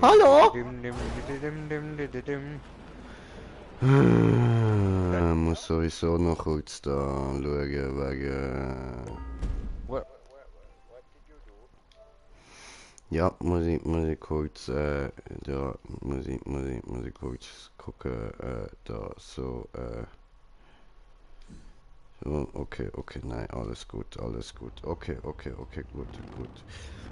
Hallo? Muss sowieso noch kurz da schauen wegen... Ja, muss ich kurz, da, muss ich kurz gucken, da, so, so, okay, nein, alles gut, okay, gut.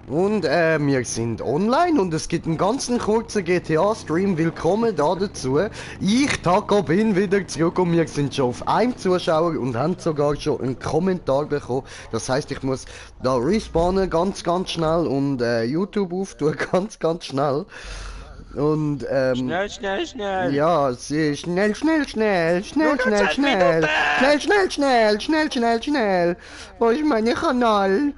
Und, wir sind online und es gibt einen ganzen kurzen GTA-Stream, willkommen da dazu. Ich, Taco, bin wieder zurück und wir sind schon auf einem Zuschauer und haben sogar schon einen Kommentar bekommen. Das heisst, ich muss da respawnen ganz schnell und YouTube auftun ganz schnell. Und, Schnell! ja, sie schnell. Wo ist mein Kanal?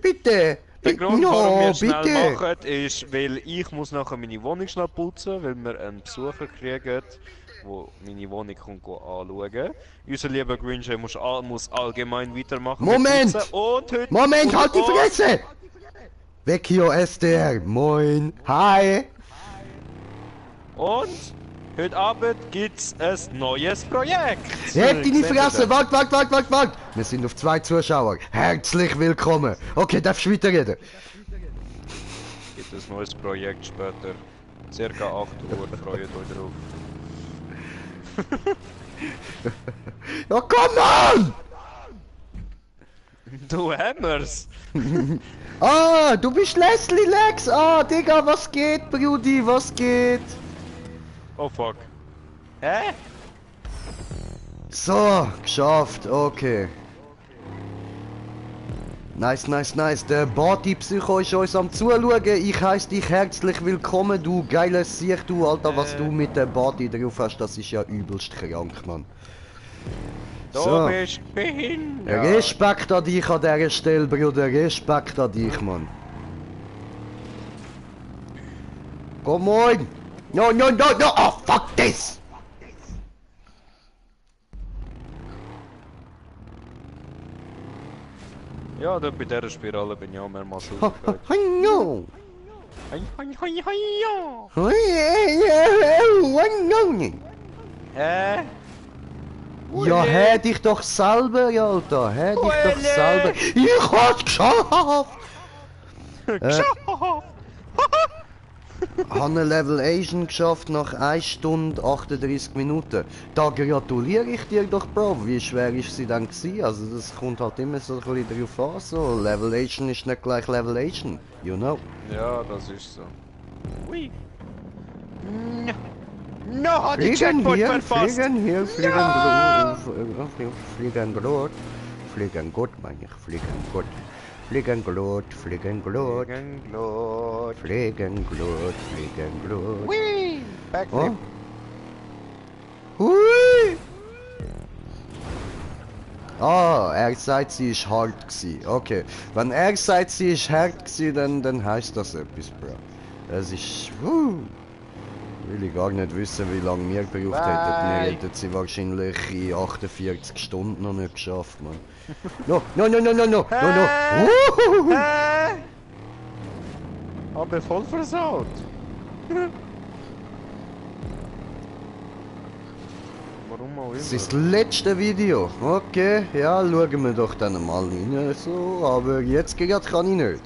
Bitte! Der Grund, warum wir schnell bitte! machen, ist, weil ich muss nachher meine Wohnung schnell putzen, weil wir einen Besucher kriegen, der meine Wohnung kommt anschauen. Unser lieber Grinch muss allgemein weitermachen. Moment! Und heute, Moment, halt die Fresse! Vecchio SDR, moin! Hi! Und heute Abend gibt's ein neues Projekt! Halt deine Seht ihr Fresse! das? Wart! Wir sind auf 2 Zuschauer. Herzlich willkommen! Okay, darfst du weiterreden? Gibt ein neues Projekt später. Circa 8 Uhr, freut euch drauf. Ja, komm on! Du Hammers! Ah, du bist Leslie Lex! Ah, Digga, was geht, Brudi? Was geht? Oh fuck. Hä? So, geschafft, okay. Nice. Der Party-Psycho ist uns am Zuschauen. Ich heiße dich herzlich willkommen, du geiles Sieg, du Alter, was du mit der Party drauf hast, das ist ja übelst krank, Mann. Du bist behindert! Respekt an dich an dieser Stelle, Bruder, Respekt an dich, Mann. Komm on! No, oh fuck this! Ja, da bei dieser Spirale bin ich auch mehrmals No! Hä? Ja, hä dich doch selber, Alter, hä dich doch selber. Ich hab's geschafft! Habe eine Level Asian geschafft nach 1 Stunde 38 Minuten. Da gratuliere ich dir doch, Bro. Wie schwer ist sie dann gewesen? Also das kommt halt immer so ein bisschen drauf an. So, Level Asian ist nicht gleich Level Asian, you know. Ja, das ist so. Ui. No, hat die Fliegen Checkpoint hier, verpasst! fliegen gut, meine ich, fliegen gut. Fliegen gut. Ui! Backflip. Oh. Hui! Ah, er sagt, sie ist hart gsi. Okay, wenn er sagt, sie ist hart gsi, dann heißt das etwas, Bro. Es ist... Will ich gar nicht wissen, wie lange wir gebraucht hätten. Wir hätten sie wahrscheinlich in 48 Stunden noch nicht geschafft, man. No! Hä? Aber voll versaut. Warum auch immer. Das ist das letzte Video. Okay, ja, schauen wir doch dann mal rein. So, aber jetzt gerade kann ich nicht.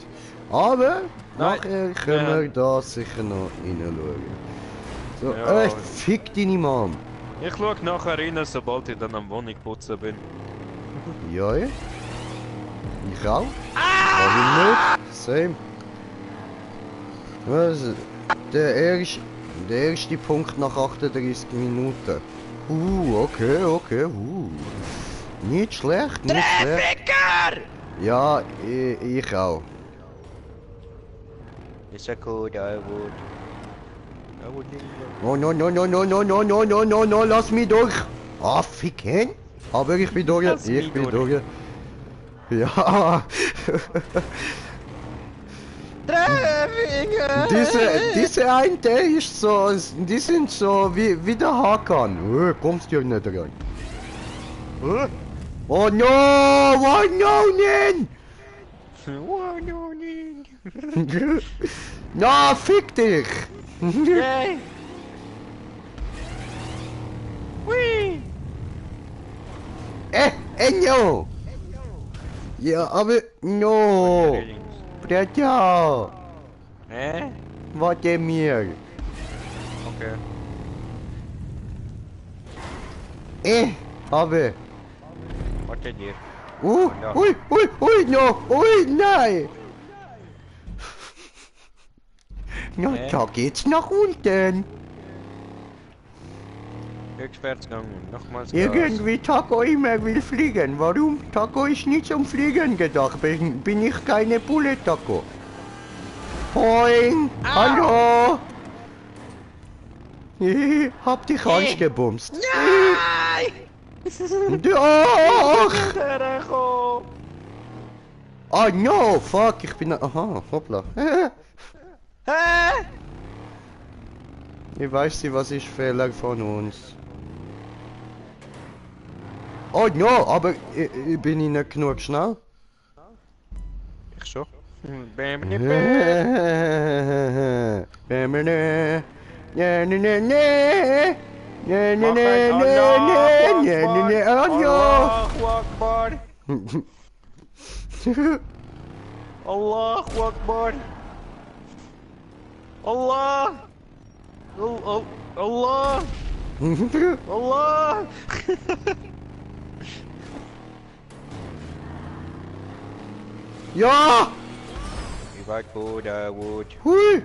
Aber nachher können wir da sicher noch reinschauen. So, Ja. fick deine Mom. Ich schau nachher rein, sobald ich dann am Wohnung putzen bin. Ja, ich auch. Warum nicht? Same. Was? Der erste Punkt nach 38 Minuten. Okay. Nicht schlecht. Ficker! Ja, ich auch. Ist ja gut, I would. Oh, no, lass mich durch. Ah, ficken. Aber ich bin durch. Lass mich durch. Ja. Diese eine, der ist so, die sind so wie der Hakan. Kommst du nicht rein. Oh no! Warnonen! Warning! Na, fick dich! Yay! Whee! No! Ja, aber no! Bretja! Warte mir! Okay. Aber... Warte dir. Ui, no! Ui, nein! Na, da geht's nach unten! Rückwärtsgang, nochmals Gas. Irgendwie Taco immer will fliegen. Warum? Taco ist nicht zum Fliegen gedacht. Bin ich keine Bulle Taco. Moin! Hallo! Hab dich angebumst. Nein! Doch! Oh no! Fuck, ich bin... Aha, hoppla. Ich weiß nicht, was ist Fehler von uns. Oh no, aber bin ich nicht genug schnell? Ich schon. Bam, Allahu Akbar! Allahu Akbar! Allah! Allah! Allah! Ja! What would I would? Hui!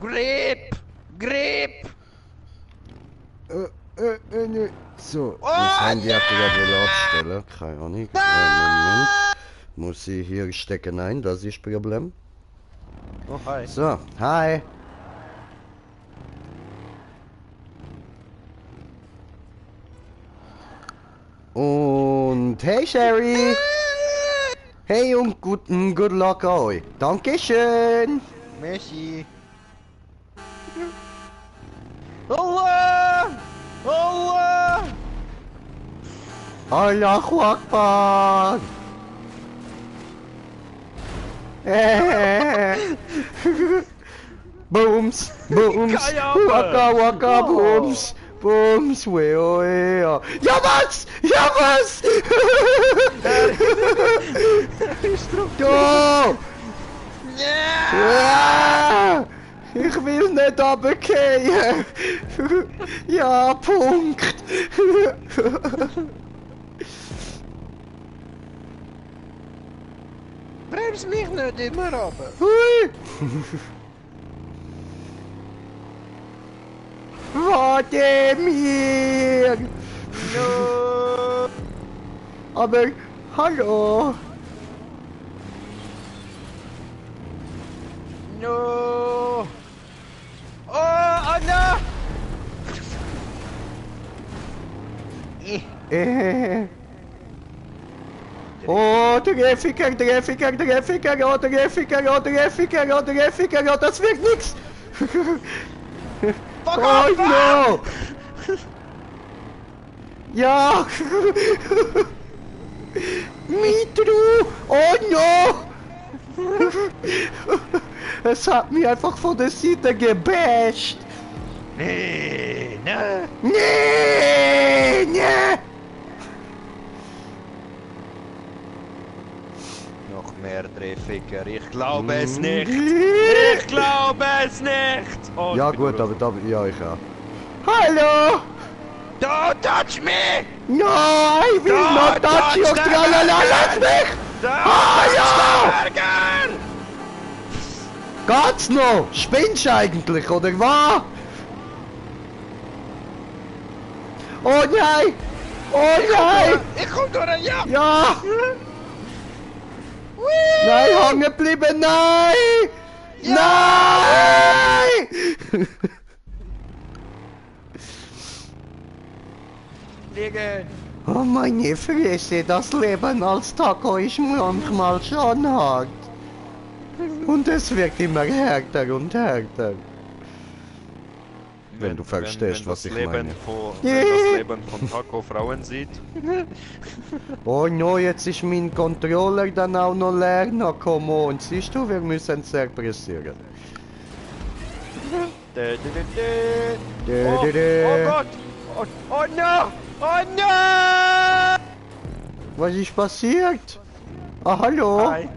Grip! Grip! Ne. So, das Handy hat er wohl abstellen. Keine Ahnung. Moment. Muss ich hier stecken? Nein, das ist das Problem. Oh, hi. So, hi. Und hey Sherry! Hey und good luck euch. Dankeschön! Messi! Allah! Allah! Allahu Akbar! Booms! Booms! Waka waka booms! Booms! Wea! Ja was! Ja was! Du! Ja! Ich will nicht runterfallen! Ja, Punkt! Brems mich nicht immer runter! Hui! Warte mir! No! Aber, hallo! No! Oh, Anna! Oh, Treffiker, oh, das wird nix! Fuck Oh off! no! Ja! Mitru! Oh no! Es hat mich einfach von der Seite gebasht! Nee, ne? Nee! Nee! Noch mehr Treffiker, ich glaube es nicht! Ich glaube es nicht! Oh, Ja ich bin gut, raus. aber da, ja ich auch. Hallo! Don't touch me! No, I will not touch you, tralala, lass mich! Hallo! Burger! Geht's noch? Spinnst du eigentlich, oder was? Oh nein! Oh nein! Ich komm durch, ja! Ja! Nein, hängen bleiben, nein! Nein! Liegen! Oh meine Fresse, das Leben als Taco ist manchmal schon hart. Und es wird immer härter und härter. wenn du verstehst, was das ich Leben meine. wenn das Leben von Taco Frauen sieht. Oh no, jetzt ist mein Controller dann auch noch leer. Na, come on. Siehst du, wir müssen sehr pressieren. Dä, dä, dä, dä. Dä, Oh, dä, oh dä. Gott! Oh, oh no! Oh no! Was ist passiert? Ah, hallo? Hi.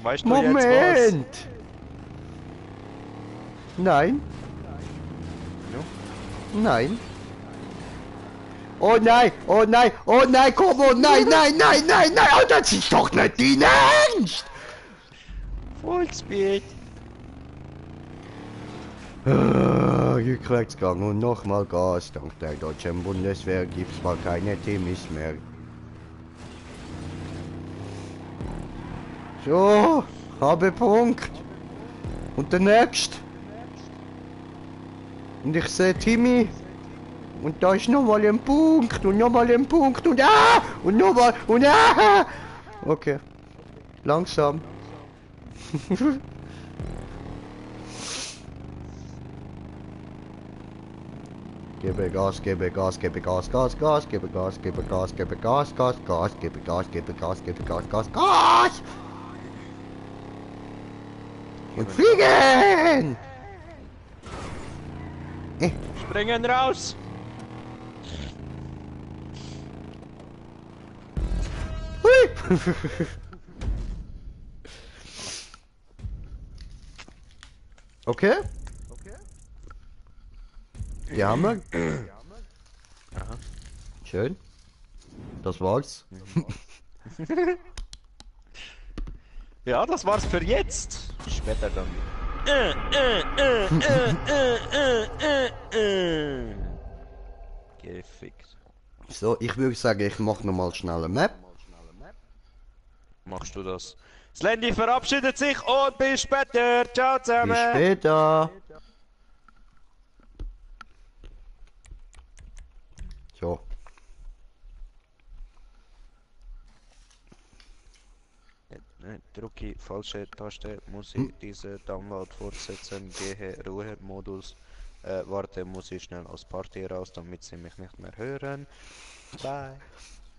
Weißt du jetzt was? Moment! Nein, No? nein. Oh nein, oh nein, oh nein, komm, oh nein, nein, nein, nein, nein, oh, das ist doch nicht dein Ernst! Fullspeed! Rückwärtsgang und nochmal Gas. Dank der deutschen Bundeswehr gibt's mal keine Teams mehr. So, habe Punkt. Und der nächste. Und ich sehe Timmy. Und da ist nochmal ein Punkt und nochmal ein Punkt und und nochmal und Okay, langsam. Gebe Gas, gebe Gas, gebe Gas, Gas, Gas, gebe Gas, gebe Gas, gebe Gas, Gas, Gas, gebe Gas, gebe Gas, gebe Gas, Gas, Gas! Und fliegen! Springen raus! Hui! Okay? Die haben wir. Aha. Schön. Das war's. Ja, das war's für jetzt. Später dann. Gefickt. So, ich würde sagen, ich mache nochmal schnell eine Map. Machst du das? Slendy verabschiedet sich und bis später. Ciao Bis zusammen. später. So. Drücke falsche Taste, muss ich diese Download fortsetzen, gehe Ruhemodus. Warte, muss ich schnell aus Party raus, damit sie mich nicht mehr hören. Bye.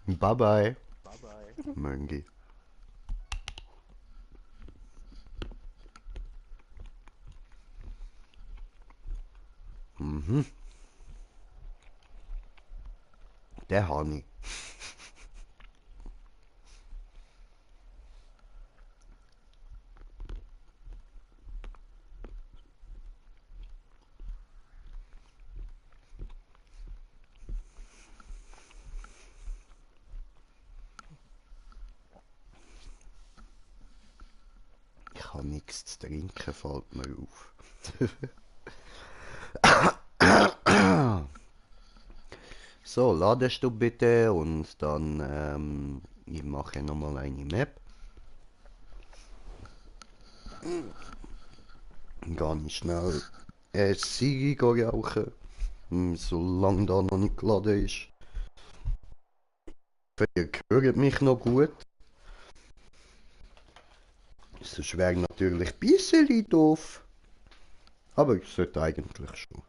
Bye bye. Möngi. Mhm. Der Hani. Ich habe nichts zu trinken, fällt mir auf. So, ladest du bitte und dann, ich mache nochmal eine Map. Ganz schnell Ziege rauchen, solange da noch nicht geladen ist. Ihr hört mich noch gut. Sonst wäre natürlich ein bisschen doof. Aber ich sollte eigentlich schon.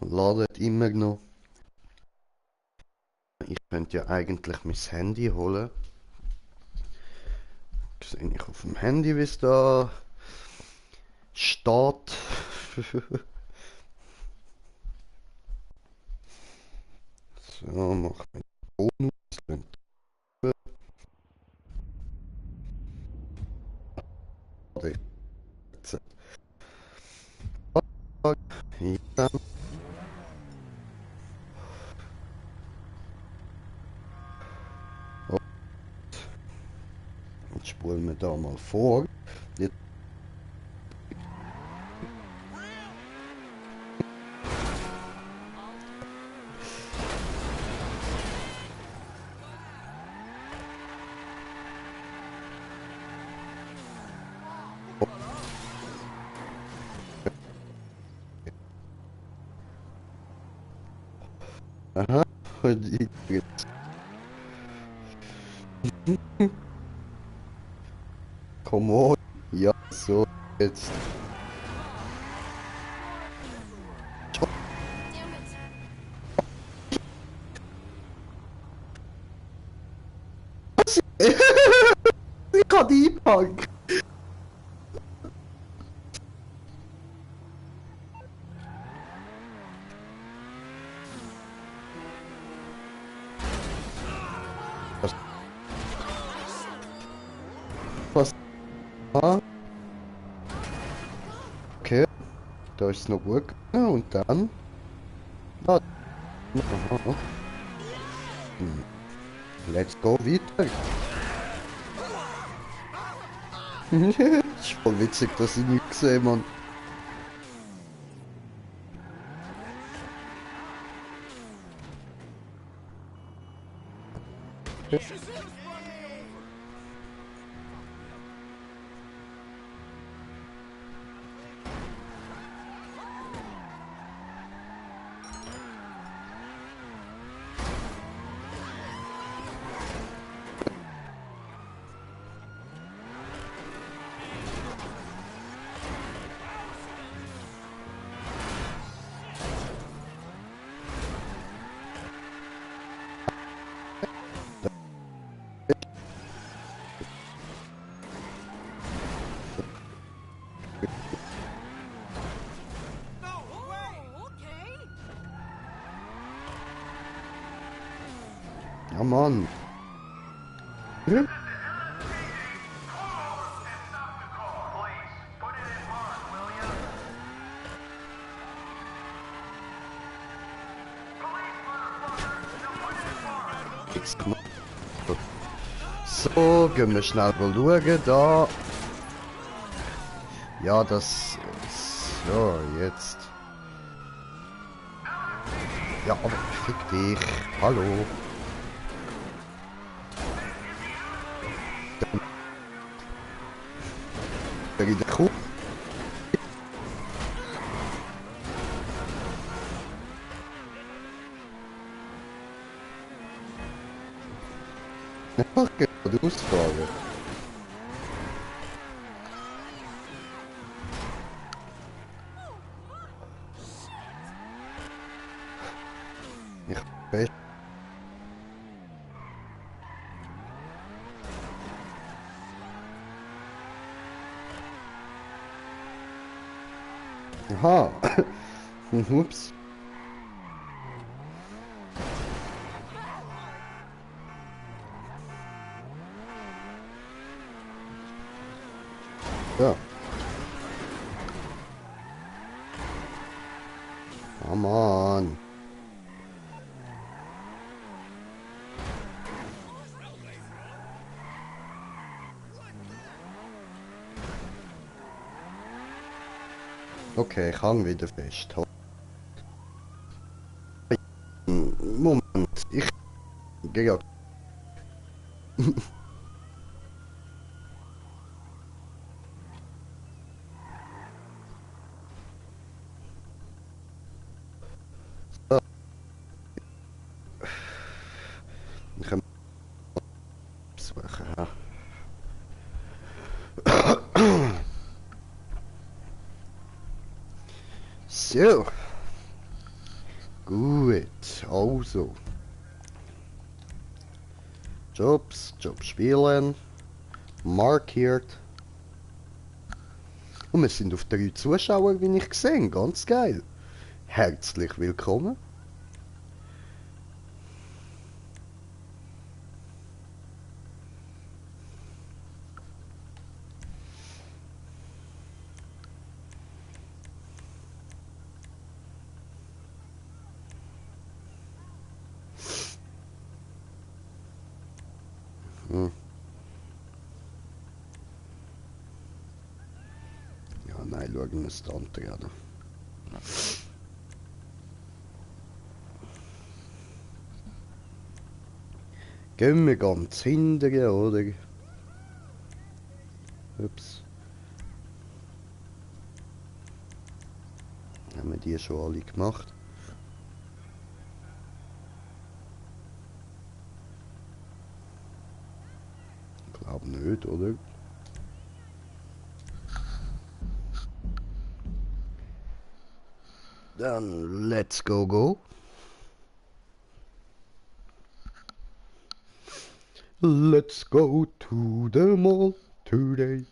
Ladet immer noch. Ich könnte ja eigentlich mein Handy holen. Sehe ich auf dem Handy, wie es da steht. So, machen wir den Bonus. Ja. Jetzt spulen wir da mal vor. Jetzt Aha. Und jetzt. Come on. Ja, so, jetzt. Ich kann die einpacken. Was? Ah, okay, da ist es noch gut gegangen. Und dann. Ah, aha. Let's go weiter. Ist voll witzig, dass ich nicht gesehen habe. Ja, Mann. Hm? Nichts gemacht. So, gehen wir schnell mal schauen, da. Ja, das... So, jetzt. Ja, aber fick dich. Hallo. Da geht der Kuh. Einfach geradeaus fahren. Ich weiß. Aha. Ups. Ja. Oh Mann. Okay, ich hang wieder fest. Moment, ich gehe ja. Ich kann suchen. Ja. So, gut, also. Job spielen, markiert. Und wir sind auf 3 Zuschauer, wie ich gesehen, ganz geil. Herzlich willkommen. Hm. Ja, nein, schauen wir uns das andere an. Gehen wir ganz hinten, oder? Ups. Haben wir die schon alle gemacht? nicht, oder? Dann let's go. Let's go to the mall today.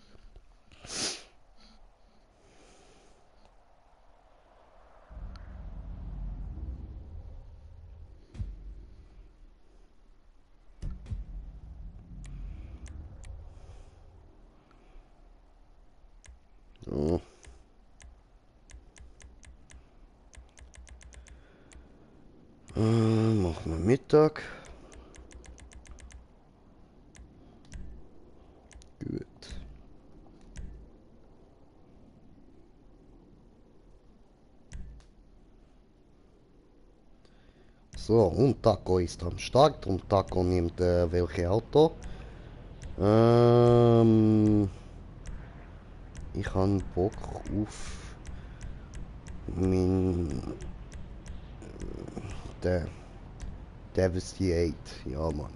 So. Machen wir Mittag. Gut. So, und Taco ist am Start und Taco nimmt welche Auto? Ich habe Bock auf mein der Devastate, ja Mann.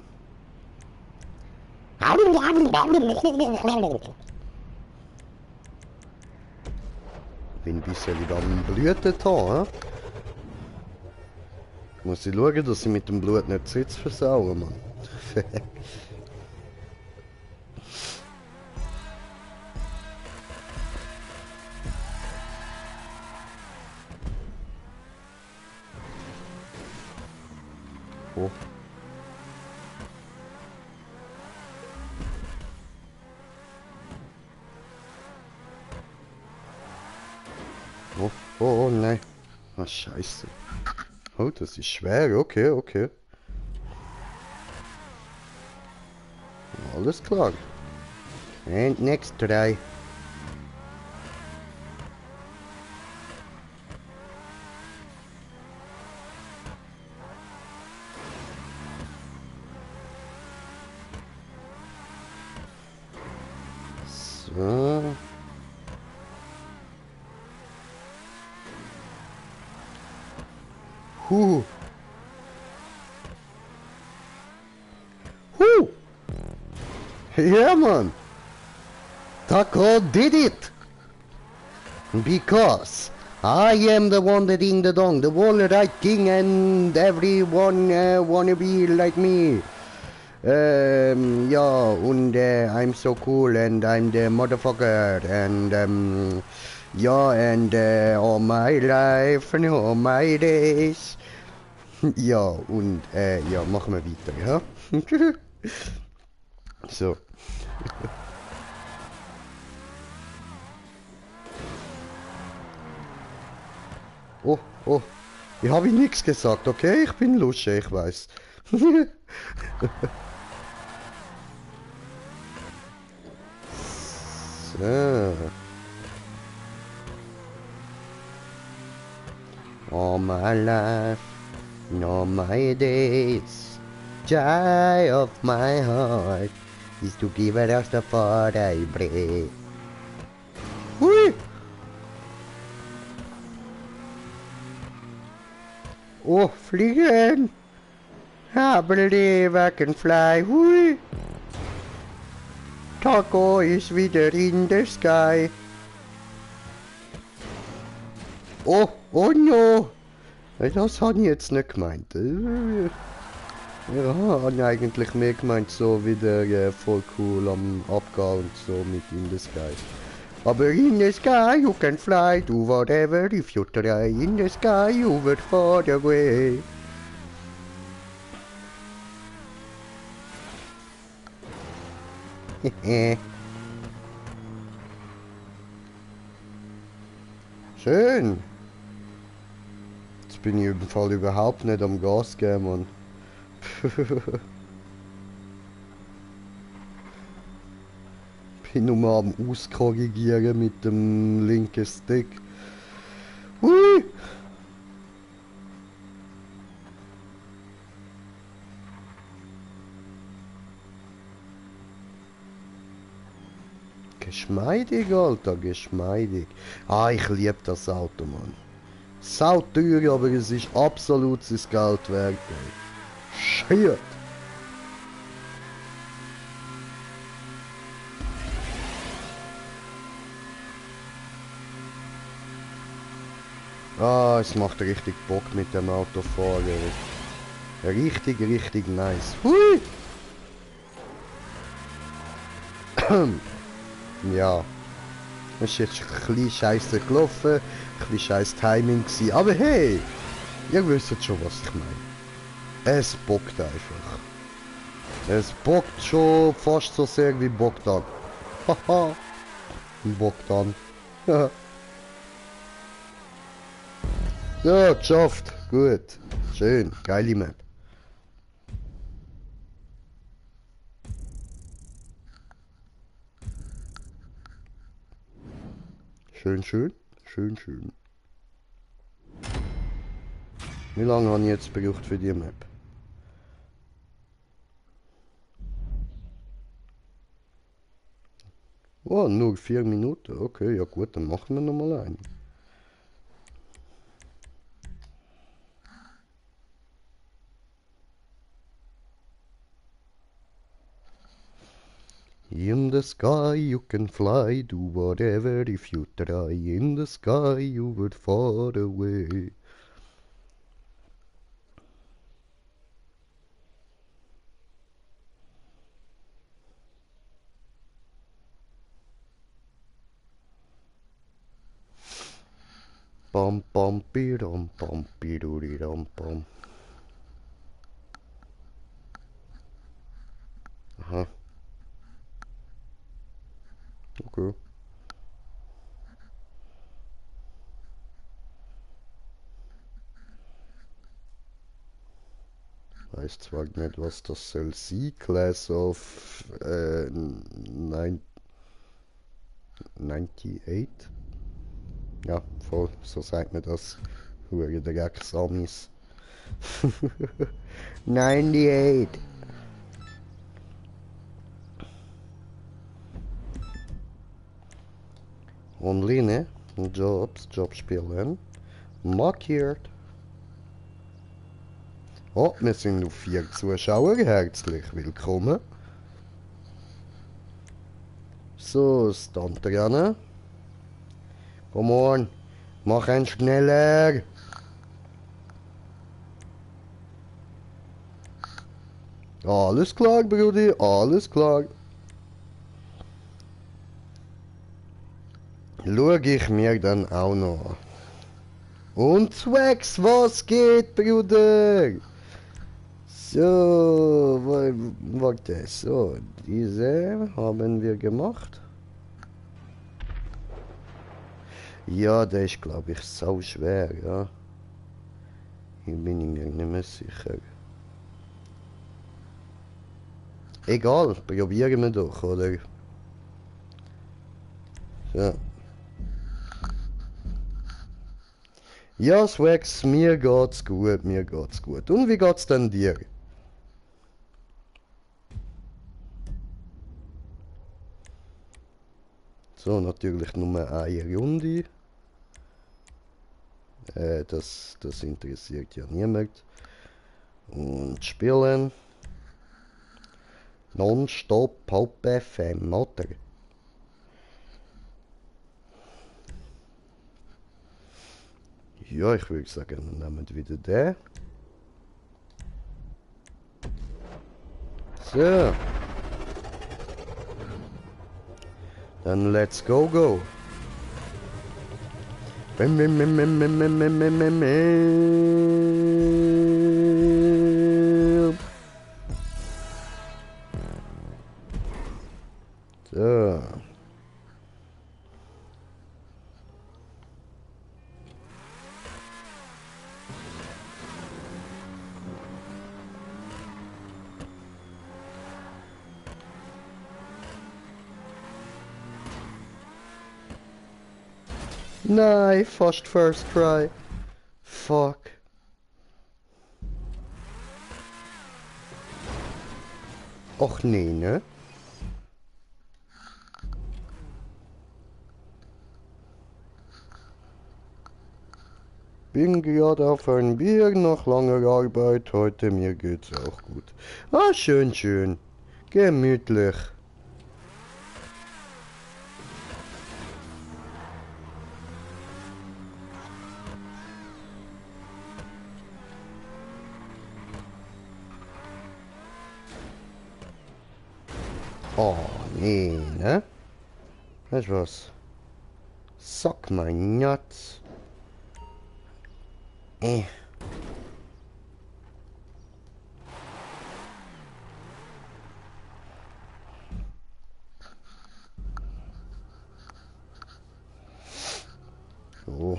Bin ein bisschen am Blüten da, hä? Muss ich schauen, dass ich mit dem Blut nicht Sitz versauen, Mann. Oh. Oh nein. Ah, scheiße. Oh, das ist schwer. Okay. Alles klar. And next try. So. Huh. Yeah, man. Taco did it. Because I am the one that ding the dong, the wall right king, and everyone wanna be like me. Ja, und I'm so cool and I'm the motherfucker and ja, and all my life and all my days. Ja, und ja, machen wir weiter, ja? So. Oh, ich habe nichts gesagt, okay? Ich bin lustig, ich weiß. So. All my life, in all my days, joy of my heart is to give it us the Father breath. Hui! Oh, fliegen! I believe I can fly. Hui! Taco is wieder in the sky. Oh no! Das habe ich jetzt nicht gemeint. Ja, habe ich eigentlich mehr gemeint, so wieder voll cool am Abgehen und so mit in the sky. Aber in the sky you can fly, do whatever if you try. In the sky you will far away. Schön. Jetzt bin ich im Fall überhaupt nicht am Gas geben, Mann. Bin nur am Auskorrigieren mit dem linken Stick. Hui! Geschmeidig, Alter, geschmeidig. Ah, ich liebe das Auto, Mann. Sauteuer, aber es ist absolut sein Geld wert. Shit! Ah, es macht richtig Bock mit dem Autofahren. Richtig, richtig nice. Hui! Ja, es ist jetzt ein bisschen scheiße gelaufen, ein bisschen scheiß Timing gewesen, aber hey, ihr wisst schon, was ich meine. Es bockt einfach. Es bockt schon fast so sehr wie Bogdan. Haha, Bogdan. Ja, geschafft. Gut. Schön. Geile Map. Schön, schön. Schön, schön. Wie lange habe ich jetzt gebraucht für die Map? Oh, nur 4 Minuten. Okay, ja gut, dann machen wir nochmal einen. In the sky you can fly, do whatever if you try. In the sky you would far away. Bam bam bidam bam bidudidam bam. Aha. Okay. Weiß zwar nicht, was das soll sein. Class of 98. Ja, voll, so sagt man das. Hure Drecksamis. 98. Online, Jobs, Jobspielen. Markiert. Oh, wir sind auf 4 Zuschauer. Herzlich willkommen. So, Stand dran. Come on. Mach ihn schneller. Alles klar, Brudi. Alles klar. Schau ich mir dann auch noch an. Und Swax, was geht, Bruder? So, warte, so, diese haben wir gemacht. Ja, der ist, glaube ich, sau schwer, ja. Hier bin ich mir nicht mehr sicher. Egal, probieren wir doch, oder? So. Ja, Swax, mir geht's gut, mir geht's gut. Und wie geht's denn dir? So, natürlich nur eine Runde. Das interessiert ja niemand. Und spielen. Non-stop Pop FM, oder? Ja, ich würde sagen, wir nehmen wieder den. So. Dann let's go, go. So. Nein, fast first try. Fuck. Och nee, ne? Bin gerade auf ein Bier nach langer Arbeit. Heute mir geht's auch gut. Ah, schön, schön. Gemütlich. Oh, nee, ne? Weißt du was? Suck my nuts. So.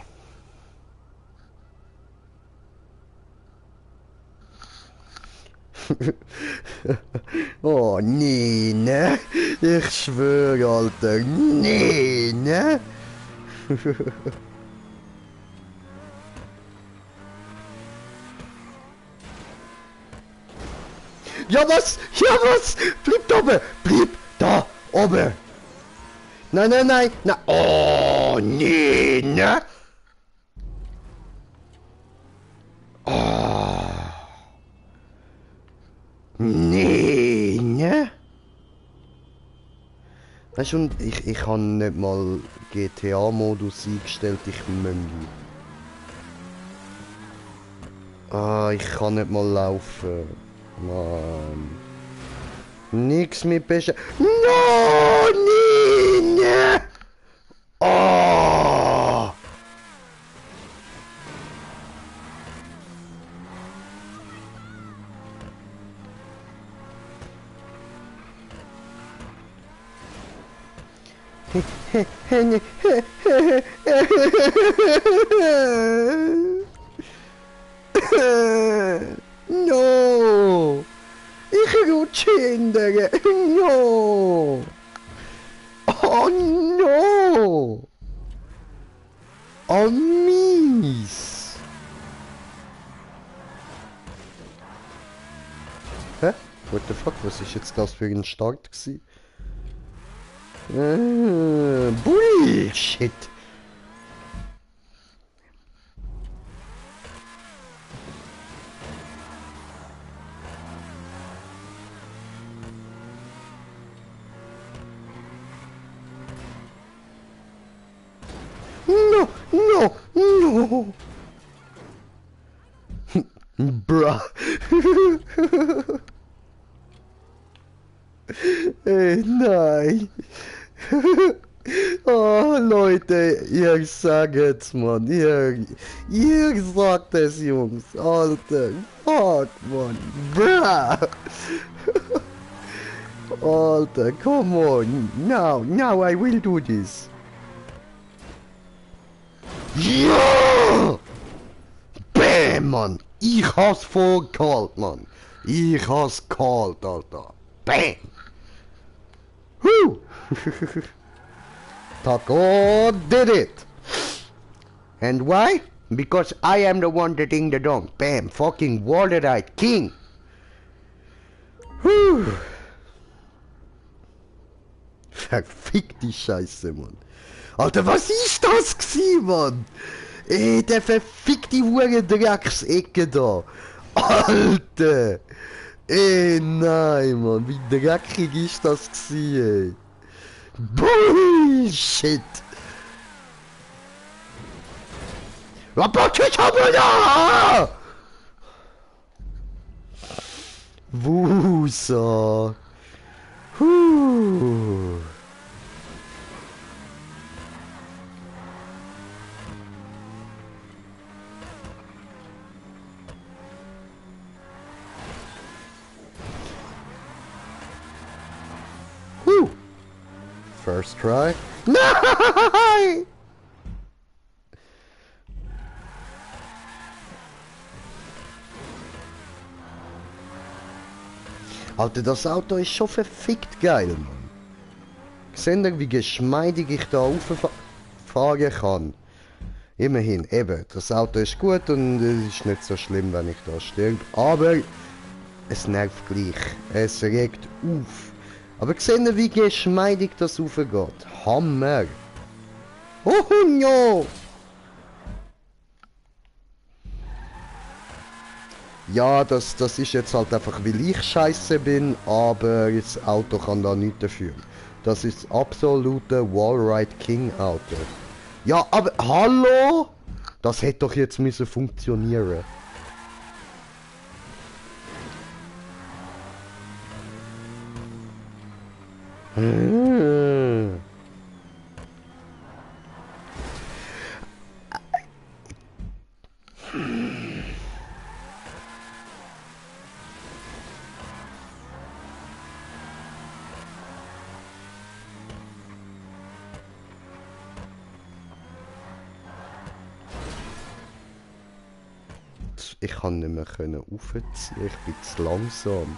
Oh, nee, ne? Ich schwöre, Alter. Nee, ne? Ja, was? Ja, was? Bleib da oben! Bleib da oben! Nein, nein, nein! Na, oh, nee, ne? Oh, nee, ne? Weißt du, und ich habe nicht mal GTA-Modus eingestellt, ich Möngi. Ah, ich kann nicht mal laufen. Mann. Nix mit Pesche. No, nee, ne? Oh! No! Ich rutsche hinterher. No! Oh no! Oh mies! Hä? What the fuck? Was ist jetzt das für ein Start gewesen? Bullshit! No! No! No! Bruh! Ey, nein! Oh, Leute, ihr sagt's, Mann. Ihr sagt es, Jungs. Alter, fuck, Mann. Bruh. Alter, come on. Now I will do this. Ja! Bam, Mann. Ich has vorgehalten, Mann. Ich has called, Alter. Bam. Woo! Taco did it! And why? Because I am the one that ding the dong. Bam! Fucking Wallerite King! Whew. Verfick die Scheiße, Mann. Alter, was ist das gsi, Mann? Ey, der verfickte hure Drecksecke da. Alter! Ey, nein, Mann. Wie dreckig ist das gsi, ey? Bullshit! Wusa! Huh. Whew. First try. Nein! Alter, das Auto ist schon verfickt geil, Mann. Seht ihr, wie geschmeidig ich da fahren kann? Immerhin, eben, das Auto ist gut und es ist nicht so schlimm, wenn ich da sterbe. Aber es nervt gleich. Es regt auf. Aber seht ihr, wie geschmeidig das raufgeht? Hammer! Oh no! Ja, das ist jetzt halt einfach, weil ich scheiße bin, aber das Auto kann da nichts dafür. Das ist das absolute Wallride King Auto. Ja, aber hallo? Das hätte doch jetzt müssen funktionieren. Ich kann nicht mehr aufziehen, ich bin zu langsam.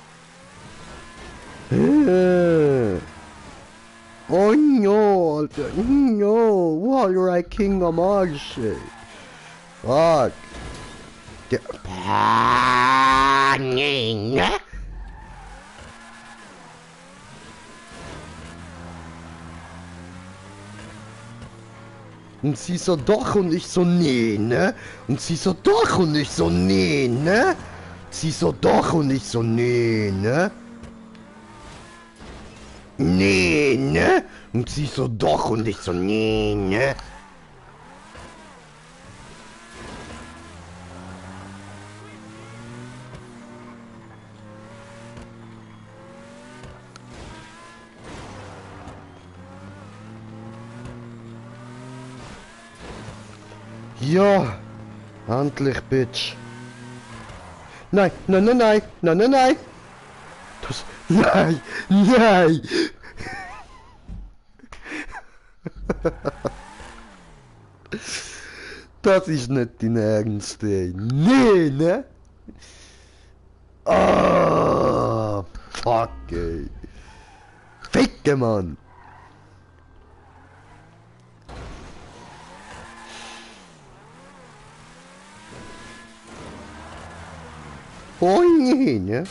Oh no, Alter, no, Warrior King am Arsch, ey. Fuck. Der Panik. Und sie so doch und ich so nee, ne? Und sie so doch und ich so nee, ne? Sie so doch und ich so nee, ne? Nee, ne? Und sie so doch und ich so nee, ne? Ja, endlich, Bitch. Nein, nein, nein, nein, nein, nein, nein. Das, nein, nein. Das ist nicht dein Ernst, ey. Nee, ne? Ah, fuck, ey. Ficke, Mann. Oh nee, ne?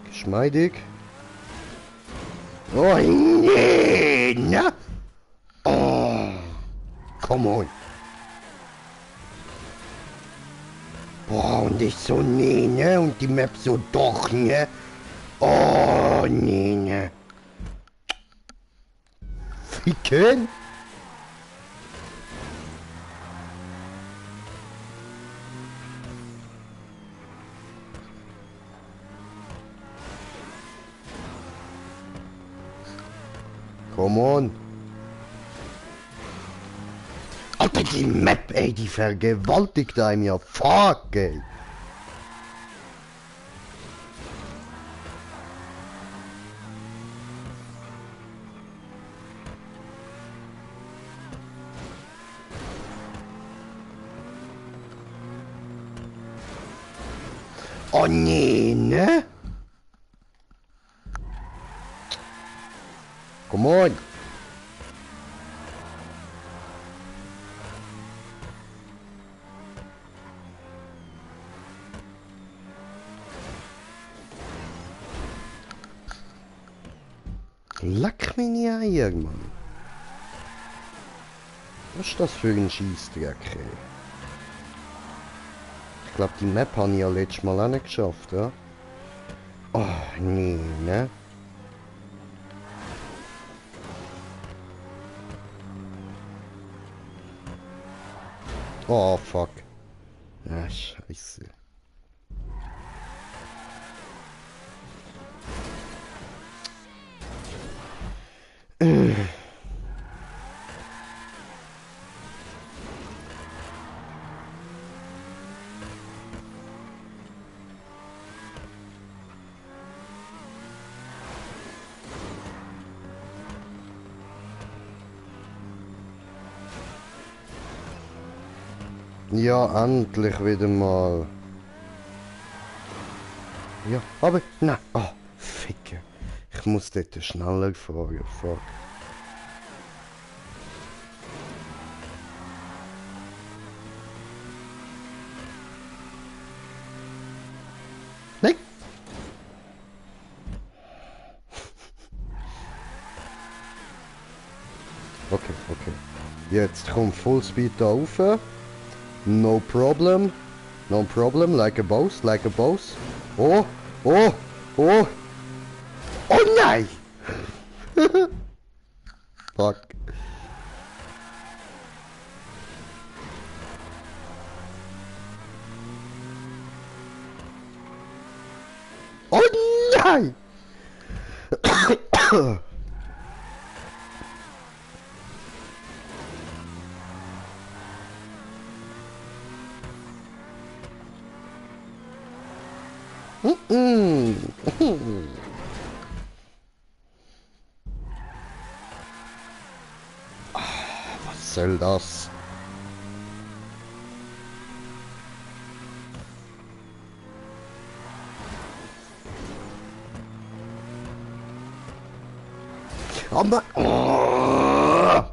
Geschmeidig. Oh nee, ne? Oh, come on. Boah, und ich so, nee, ne? Und die Map so, doch, ne? Oh, nee, ne? Ficken? Come on. Alter, die Map, ey, die vergewaltigt einem ja. Fuck, ey. Oh nee, ne? Come on. Leck mich nie Eier, Mann. Was ist das für ein Scheissdreck, ey? Ich glaube, die Map habe ich ja letztes Mal auch nicht geschafft, ja? Oh, nee, ne? Oh, fuck. Ah, scheiße. Ja, endlich wieder mal. Ja, aber nein. Oh, Ficke. Ich muss dort schneller fahren. Fuck. Nein. Okay, okay. Jetzt kommt Fullspeed da rauf. No problem. No problem. Like a boss, like a boss. Oh, oh, oh. Oh nein! nein! Fuck. Oh nein! Was soll das? Aber... Oh.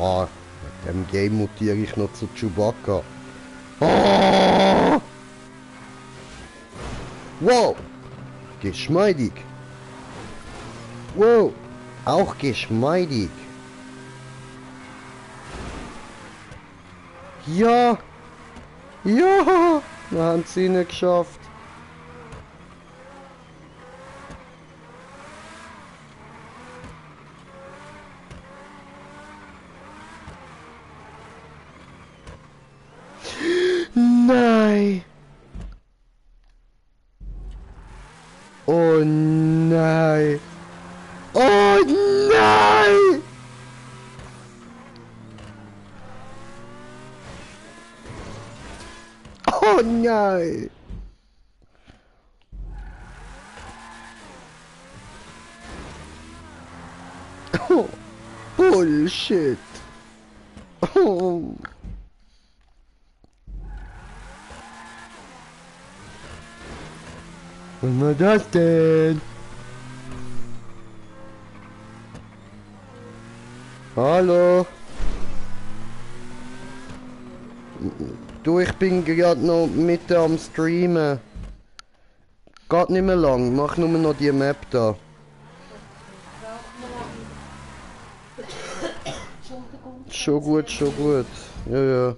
Oh, mit dem Game mutiere ich noch zu Chewbacca. Oh. Wow! Geschmeidig! Wow! Auch geschmeidig! Ja! Ja! Wir haben es nicht geschafft! Nein! Oh nein! Oh nein! Oh nein! Oh, Bullshit! Oh. Was war das denn? Hallo? Du, ich bin gerade noch mit am Streamen. Geht nicht mehr lang, mach nur noch die Map da. Schon gut, schon gut. Ja, ja.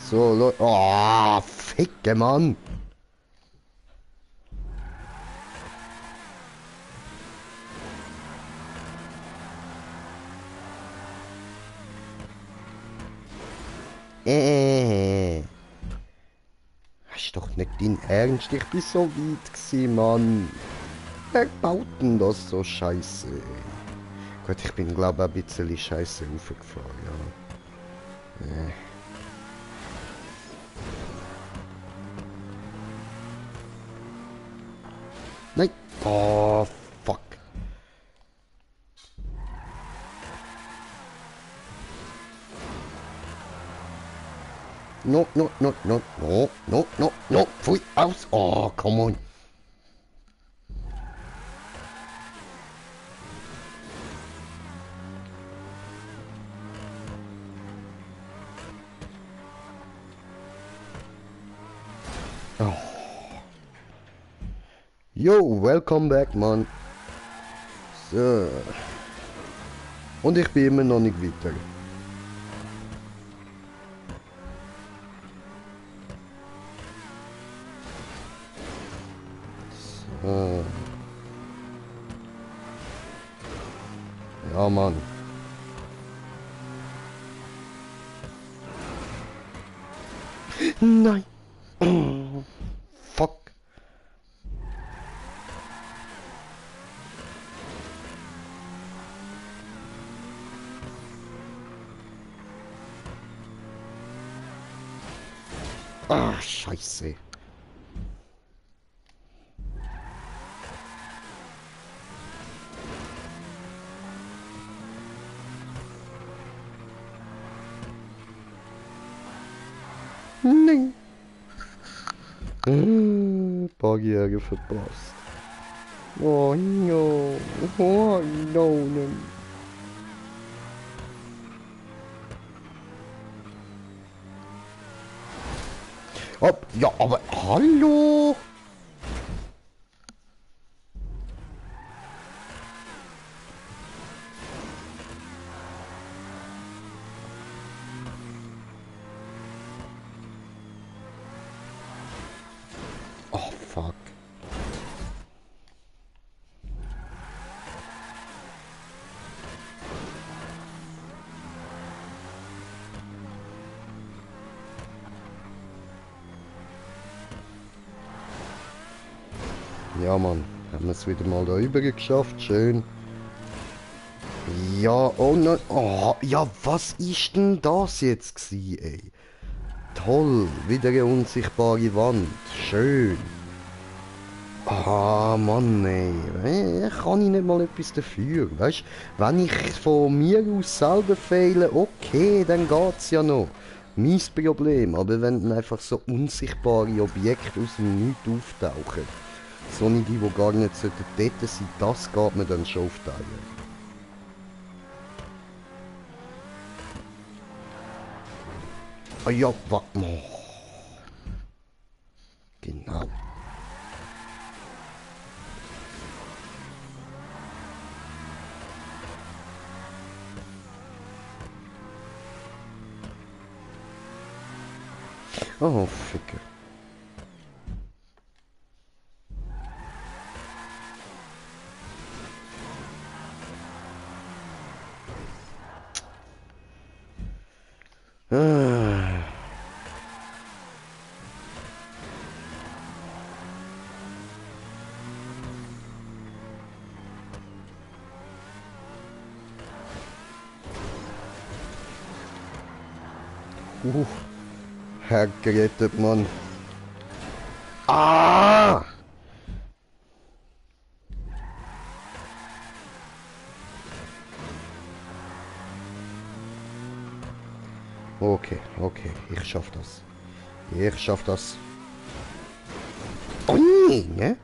So, Leute. Oh, ficke Mann. Das ist doch nicht dein Ernst, ich bin so weit gewesen, Mann. Wer baut denn das so scheiße? Gut, ich bin glaube ich ein bisschen scheiße raufgefahren, ja. Nein! Oh, fuck. No, no, no, no, no, no, no, no, pfui, aus. Oh, come on. Oh. Yo, welcome back, Mann. So. Und ich bin immer noch nicht weiter. So. Ja, Mann. Nein. Fuck. Ah, scheiße. Nein. Paar Jäger verpasst. Oh no. Oh no. No. Ja, aber hallo? Oh, fuck. Ja, Mann. Haben wir es wieder mal da rüber geschafft. Schön. Ja, oh nein. Oh, ja, was ist denn das jetzt gewesen, ey? Toll. Wieder eine unsichtbare Wand. Schön. Ah, Mann, ey. Kann ich nicht mal etwas dafür? Weißt, wenn ich von mir aus selber fehle, okay, dann geht's ja noch. Mein Problem, aber wenn dann einfach so unsichtbare Objekte aus dem Nichts auftauchen, so nicht die gar nicht dort sein, das geht mir dann schon auf die Eier. Ah ja, warte mal. Genau. Oh, Ficker. Ah. Hergerettet, Mann. Ah! Okay, okay, ich schaff das. Ich schaff das. Oh nee, ne?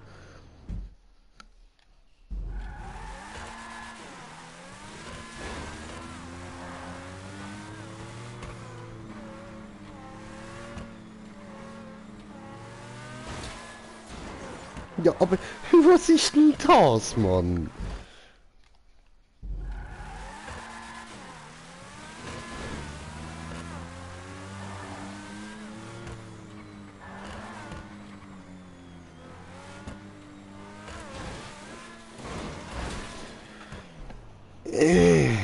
Ja, aber was ist denn das, Mann? Äh.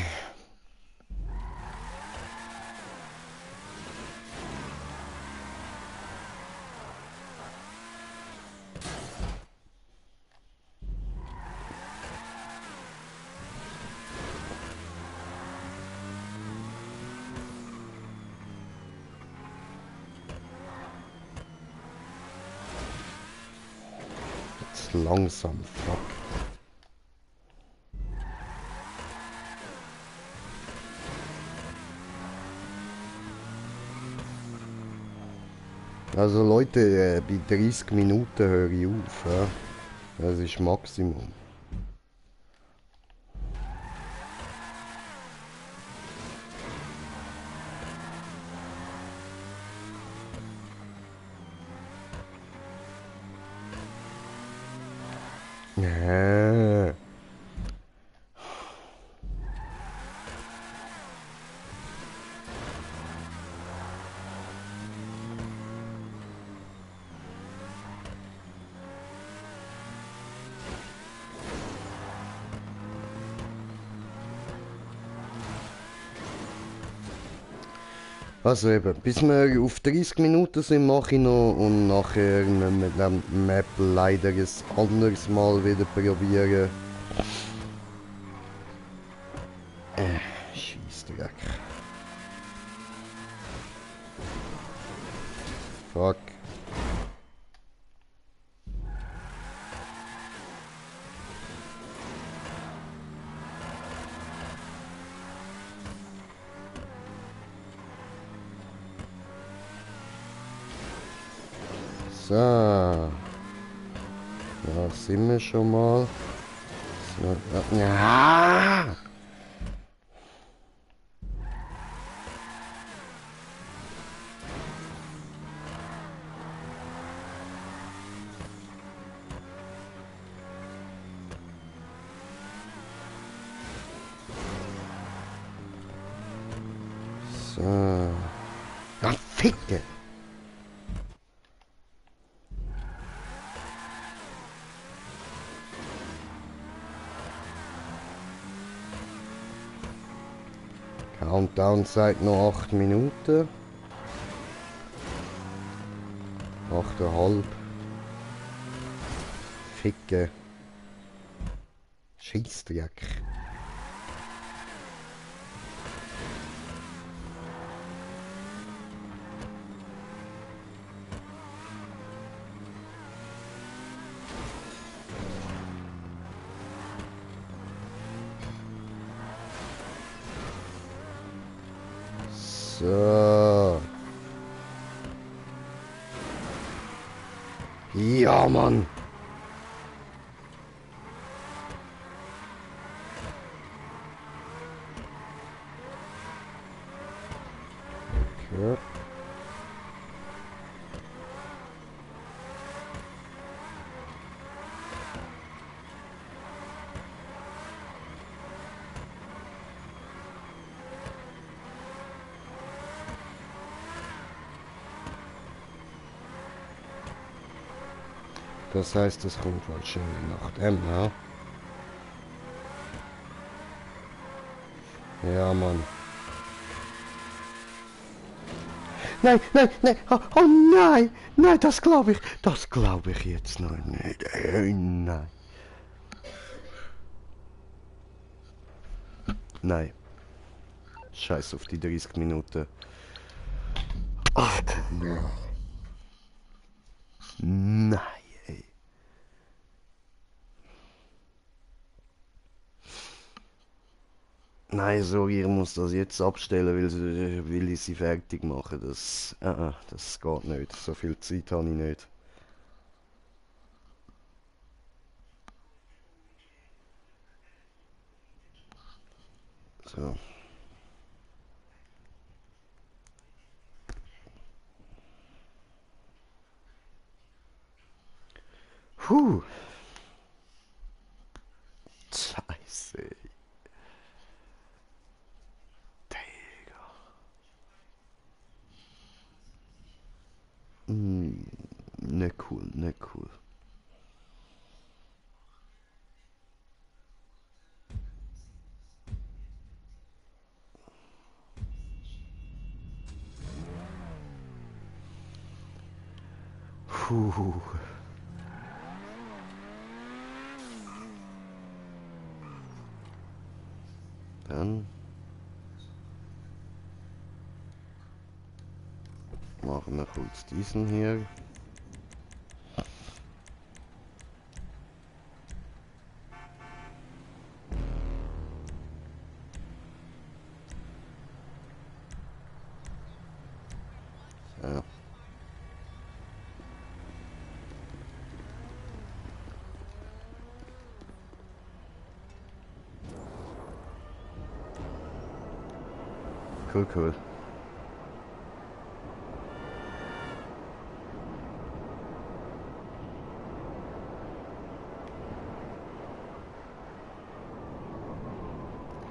Jetzt langsam, fuck. Also Leute, bei 30 Minuten höre ich auf. Ja? Das ist Maximum. Ja. Also eben, bis wir auf 30 Minuten sind, mache ich noch und nachher müssen wir die Map leider ein anderes Mal wieder probieren. Scheissdreck. Fuck. So. Da sind wir schon mal. So, ja. So. Ah, Ficke! Countdown sagt noch 8 Minuten. 8,5. Ficke. Scheissdreck. So. Ja, Mann. Okay. Das heißt, es kommt wahrscheinlich nach dem, ja? Ja, Mann. Nein, nein, nein, oh, oh nein, nein, das glaube ich jetzt noch nicht. Nein. Nein. Scheiß auf die 30 Minuten. Ach, nein. Nein, ey. Nein, sorry, ich muss das jetzt abstellen, weil ich sie fertig machen. Das geht nicht. So viel Zeit habe ich nicht. So. Puh. Scheiße. Digga. Ne cool, ne cool. Puh. Dann machen wir kurz diesen hier. So. Cool, cool.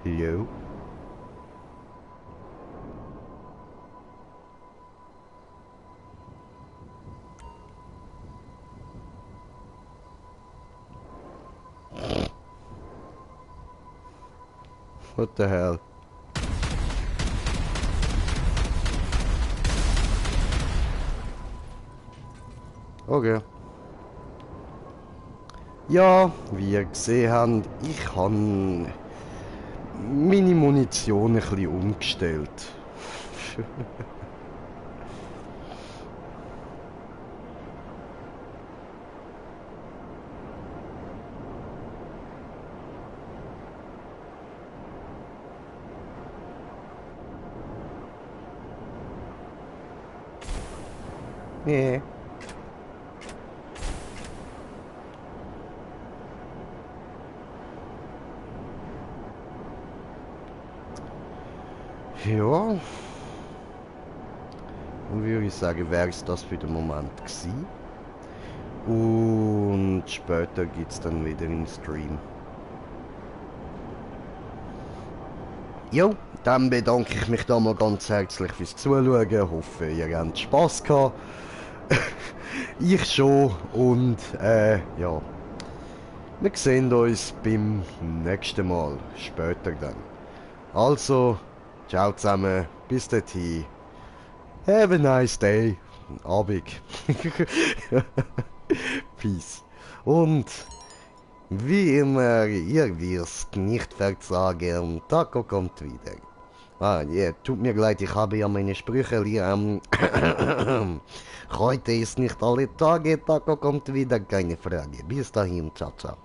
Yo. What the hell? Okay. Ja, wie ihr gesehen habt, ich habe meine Munition ein bisschen umgestellt. Nee. Ja. Dann würde ich sagen, wäre es das für den Moment gewesen. Und später gibt es dann wieder einen Stream. Jo, Dann bedanke ich mich da mal ganz herzlich fürs Zuschauen. Hoffe, ihr habt Spaß gehabt. Ich schon. Und ja. Wir sehen uns beim nächsten Mal. Später dann. Also, ciao zusammen. Bis dahin. Have a nice day. Abend. Peace. Und wie immer, ihr wirst nicht verzagen. Taco kommt wieder. Ah, ja, tut mir leid, ich habe ja meine Sprüche hier. Heute ist nicht alle Tage, Taco kommt wieder, keine Frage. Bis dahin, ciao, ciao.